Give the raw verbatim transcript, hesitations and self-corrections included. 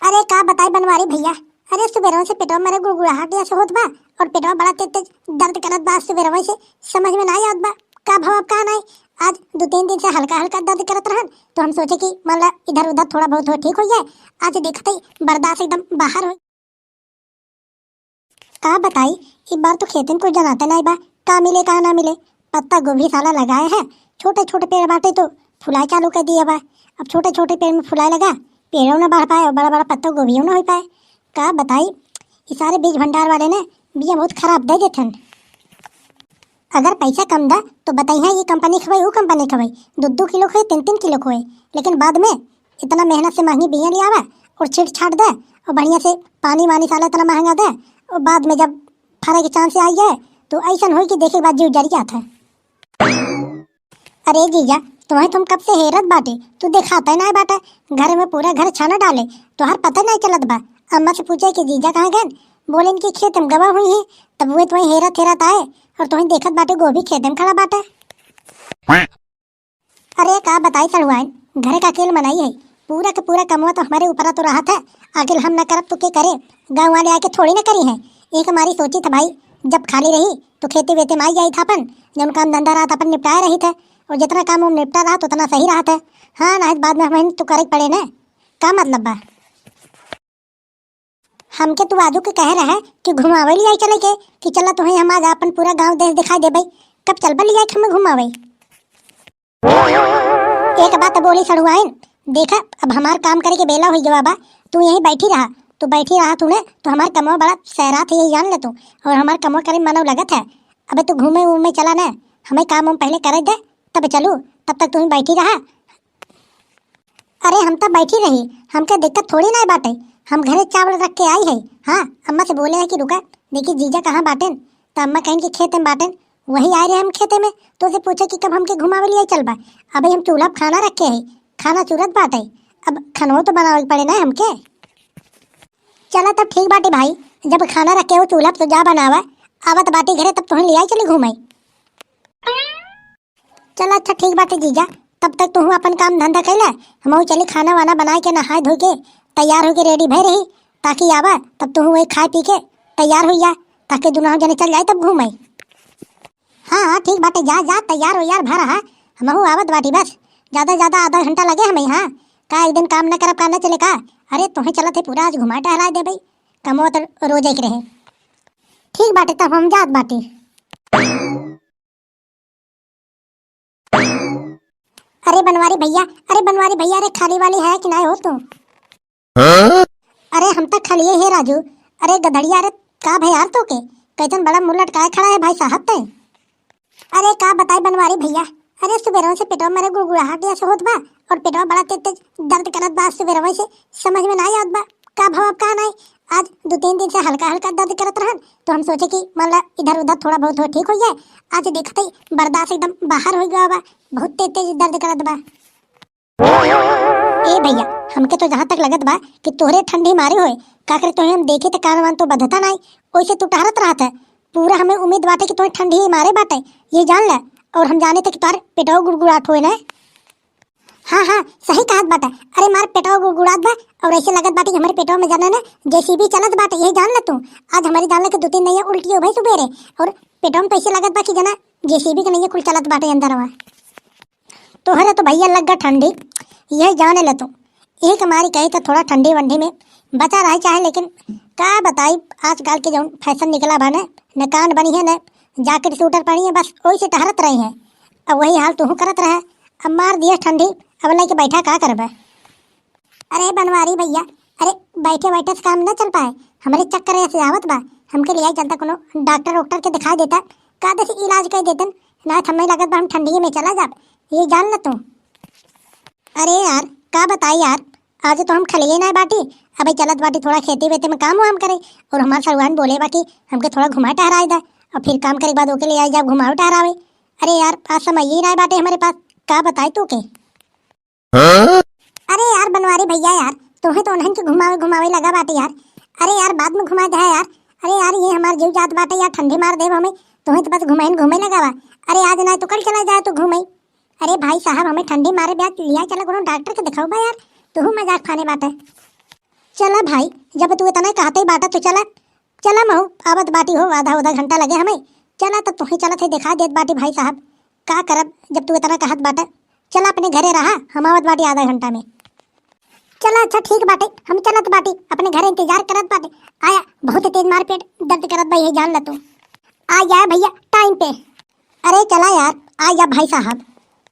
अरे का बताई बनवारी भैया, अरे सुबेरवा से पेटवा मेरे गुड़गुड़ाहट जैसे होत बा और पेटवा बड़ा तेज तेज दर्द करत बा सुबेरवा से, समझ में नाहीं आवत बा का भवा का नाहीं। आज दो तीन दिन से हल्का हल्का दर्द करत रहन, तो हम सोचे कि मान ला इधर उधर थोड़ा बहुत हो ठीक हो जाए। आज देखते ही बर्दाश्त एकदम बाहर हो। का बताई, ई बार तो खेते में कुछ जनाते नाहीं बा, का मिले का ना मिले। पत्ता गोभी साला लगाए है, छोटे छोटे पेड़ बाटे तो फुलाए चालू कर दिया बा। अब छोटे छोटे पेड़ में फुलाए लगा, पेड़ों ना बढ़ पाए और बड़ा बड़ा पत्ता गोभियों ना हो पाए। का बताई, ई सारे बीज भंडार वाले ने बिया बहुत खराब दे देथन। अगर पैसा कम दा तो बताइए, ये कंपनी खवाई, वो कंपनी खवाई, दो दो किलो खोए, तीन तीन किलो खोए, लेकिन बाद में इतना मेहनत से महंगी बिया ले आवा और छीट छाट दे और बढ़िया से पानी वानी साला इतना महंगा दे और बाद में जब फरे के चांस आई जाए तो ऐसा होई कि देखे के बाद जीव जर जात है। अरे जीजा, तुम्हें तुम कब से हेरत बाटे, तू देखाते ना बाटे। घर में पूरा घर छाना डाले, तोहर पता नहीं चलत बा। अम्मा से पूछे कि जीजा कहाँ गए, बोले इनकी खेत में गवा हुई है, तब वे तुम्हें हेरत हेरत आए और तुम्हें देखत बाटे गोभी खेत में खड़ा बाटे। अरे का बताई सड़ुआइन, घर का अकेल मनई है, पूरा के पूरा कमवा तो हमारे ऊपर तो रहत है। अकेल हम ना करब तो के करे, गाँव वाले आके थोड़ी ना करी है। एक मारी सोची था भाई, जब खाली रही तो खेते वेते में आई जाई था अपन, जौन काम धंधा रहत अपन निपटाए रही थे, और जितना काम हम निपटा रहत उतना सही रहत है। हाँ, नहीं तो बाद में हमें तो करे के पड़े ना, का मतलब बा? हमके तू आजू के कहे रहे कि घुमावे ले आई चले के, कि चला तुम्हें हम आज अपन पूरा गांव देश दिखाई देबे। कब चलबा ले आई हमें घुमावे? एक बात बोली सड़ुआइन, देखा अब हमार काम करे के बेला हुई गवा बा, तू यहीं बैठी रहा, तू बैठी रहा तूने तो हमार कमवा बड़ा सैरात है, यही जान ले तू, और हमार कमवा करे मनव लगत है। अबे तू घूमे उमे चला ना, हमें काम हम पहले करे दे, तब चलू, तब तक तू ही बैठी रहा। अरे हम तो बैठी रही, हमके दिक्कत थोड़ी ना बाटे, हम घरे चावल रख के आई है। हाँ, अम्मा से बोले है कि रुका, देखी जीजा कहाँ बाटेन, तो अम्मा कहन कि खेते में बाटेन, वही आए रहे हम खेते में, तो उसे पूछे कि कब हमके घुमावे लिए चलबा। अबे हम चूल्हा पे खाना रखे है, खाना चूरत बाटे, अब खानो तो बनावे के पड़े ना हमके। चला तब ठीक बाटे भाई, जब खाना रखे हो चूल्हा पे तो जा बनावा, आवत बाटे घरे तब तुहन ले आई चली घूमे। चल अच्छा ठीक बाटे जीजा, तब तक तुहू अपन काम धंधा कैला, हमहू चली खाना वाना बनाए के नहाए धो के तैयार होके रेडी भय रही, ताकि आवा तब तुहू वही खाए पी के तैयार हो जा, ताकि दुनों जने चल जाए तब घूमे। हाँ हाँ ठीक बाटे, जा जा तैयार हो यार भा रहा, हमहू आवत बाटी बस, ज्यादा ज्यादा आधा घंटा लगे हमें। हाँ का एक दिन काम न करब का न चले का? अरे तुहें चलत है पूरा आज घुमा टहराए देबे, कमवा तो रोजे के रहे। ठीक बाटे तब हम जात बाटी। अरे बनवारी भैया, अरे बनवारी भैया, अरे खाली वाली है कि नाहीं हो तू? हाँ? अरे हम तो खाली है राजू। अरे गधड़िया, अरे का भाई यार तो के कैसन बड़ा मुंह लटकाए खड़ा है भाई साहब ते? अरे का बताई बनवारी भैया, अरे सुबेरों से पेटवा मेरे गुड़गुड़ाहट जैसे होत बा और पेटवा बड़ा तेज तेज दर्द करत बा सुबेरों से, समझ में ना आवत बा का भवा का नाहीं। आज दो तीन दिन से हल्का हल्का दर्द करत रहन, तो हम सोचे कि मान ला इधर उधर थोड़ा बहुत हो ठीक हो जाए। आज देखते ही बर्दाश्त एकदम बाहर हो गया बा, बहुत तेज तेज दर्द करत बा। ए भैया, हमके तो जहाँ तक लगत बा कि तोहरे ठंडी मारे होए, का करे तोहे हम देखे त कान वान तो बधता नाई, ओइसे तू टहरत रहत है। पूरा हमें उम्मीद बाटे कि तोहे ठंडी ही मारे बाटे, ये जान ले। और हम जाने थे कि तोहरे पेटवा गुड़गुड़ात होए ना। हाँ हाँ, सही कहत बाटे। अरे मार पेटवा गुड़गुड़ात बा और ऐसे लगत बाटे कि हमारे पेटवा में जाना ना जेसीबी चलत बाटे, यही जान ले तू। आज हमारी जान ले कि दो तीन नैया उल्टी हो भाई सुबेरे, और पेटवा में तो ऐसे लगत बा कि जना जेसीबी के नैया कुल चलत बाटे अंदरवा। तोहरे तो भैया लग गा ठंडी, यही जाने ले तू। यही के मारी कही तो थोड़ा ठंडी वंडी में बचा रहे चाहे, लेकिन का बताई आजकल के जौन फैशन निकला बा ने, न कान बनी है न जैकेट स्वेटर पहनी है, बस वही से टहरत रही है। अब वही हाल तू करत रहे। अब मार दिया ठंडी, अब लेके बैठा का करबे? अरे बनवारी भैया, अरे बैठे बैठे से काम न चल पाए, हमरे चक्कर ऐसे आवत बा, हमके लिए चलता कोनो डॉक्टर वॉक्टर के दिखा देता, का दे से इलाज कर देतन, ना तो हमें लगत बा हम ठंडी में चला जाब, ये जान ल तू। अरे यार, का बताई यार, आज तो हम खलिए ना बाटी, अबे चलत बाटी थोड़ा खेती वेती में काम वाम करे, और हमार सड़ुआन बोले बा कि हमके थोड़ा घुमा टहराए दा, और फिर काम करे के बाद ओके ले आई जाब घुमावे टहरावे। अरे यार, आज समय ही ना बाटे हमारे पास, का बताई तू के। अरे यार बनवारी भैया यार, तोहे तो उन्हन के घुमावे घुमावे लगा बाटे यार। अरे यार बाद में घुमा दे यार। अरे यार ये हमार जीव जात बाटे यार, ठंडी मार देब हमें। तोहे तो बस घुमाइन घूमे लगा बा। अरे आज ना तो कल चला जाए तो घूमे। अरे भाई साहब हमें ठंडी मारे ब्याज लिया चला कोनो डॉक्टर के दिखाओ बा यार। तू मजाक खाने बाटे। चला भाई, जब तू इतना कहत ही बाटा तो चला, चला महू आवत बाटी हो, आधा आधा घंटा लगे हमें। चला तब तुही चलत है, देखा देत बाटी भाई साहब, का करब जब तू इतना कहत बाटा। चला अपने घरे रहा, हम आवत बाटी आधा घंटा में। चला अच्छा ठीक बाटे, हम चलत बाटी, अपने घरे इंतजार करत बाटे। आया, बहुत तेज मारपीट दर्द करत बा, यही जान ल तू। आ जाए भैया टाइम पे। अरे चला यार, आ जा भाई साहब।